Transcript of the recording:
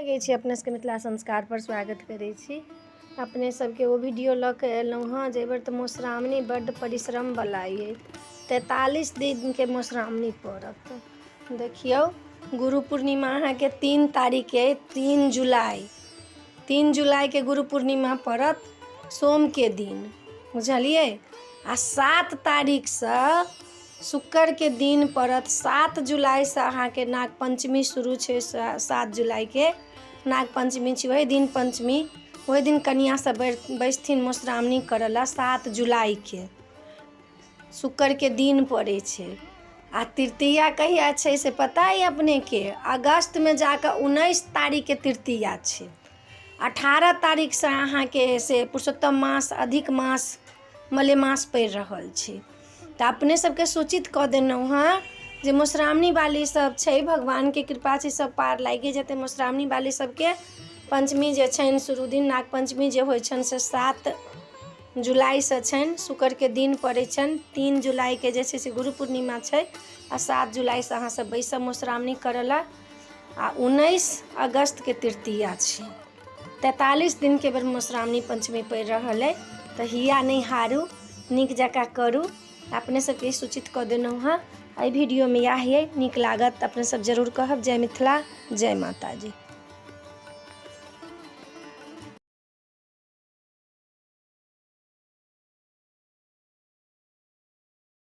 लगै छी अपने सबके मिथिला संस्कार पर स्वागत करै छी। अपने सबके ओ वीडियो लऽ के एलहुँ हँ जे एहिबेर तऽ मधुश्रावणी बड्ड परिश्रम वला अइ। 43 दिनके मधुश्रावणी पड़त। देखियौ, गुरु पूर्णिमा अहाँके 3 तारीखके अइ, 3 जुलाई। 3 जुलाइके गुरु पूर्णिमा पड़त सोमके दिन, बुझलियै? आ 7 तारीखसँ शुक्रके दिन पड़त। 7 जुलाइसँ अहाँके नाग पञ्चमी शुरू छै। 7 जुलाइके नाग पञ्चमी छै। ओहि दिन पञ्चमी, ओहि दिन कनिआँ सब बैसथिन मधुश्रावणी करऽ लए। 7 जुलाइके शुक्रके दिन पड़ै छै। आ तृतीया कहिया छै से पता अइ अपनेके? अगस्तमे जाकऽ 19 तारीखके तृतीया छै। 18 तारीखसँ अहाँके से पुरुषोत्तम मास, अधिक मास, मलेमास पड़ि रहल छै। तऽ अपने सबके सूचित कऽ देलहुँ हँ जे मधुश्रावणी वाली सब छै, भगवानके कृपा छै, सब पार लागि जेतै। मधुश्रावणी वाली सबके पञ्चमी जे छनि शुरू दिन, नाग पञ्चमी जे होइ छनि, से 7 जुलाइसँ छनि, शुक्रके दिन पड़ै छनि। 3 जुलाइके जे छै से गुरु पूर्णिमा छै आ 7 जुलाइसँ अहाँ सब बैसब मधुश्रावणी करऽ लए आ 19 अगस्तके तृतीया छै। 43 दिनके बेर मधुश्रावणी पञ्चमी पड़ि रहल अइ। तऽ हिया नहि हारू, नीक जकाँ करू। अपने सबके ई सूचित कऽ देलहुँ हँ। एहि वीडियोमे इएह अइ। नीक लागत तऽ अपने सब जरूर कहब। जय मिथिला, जय माताजी।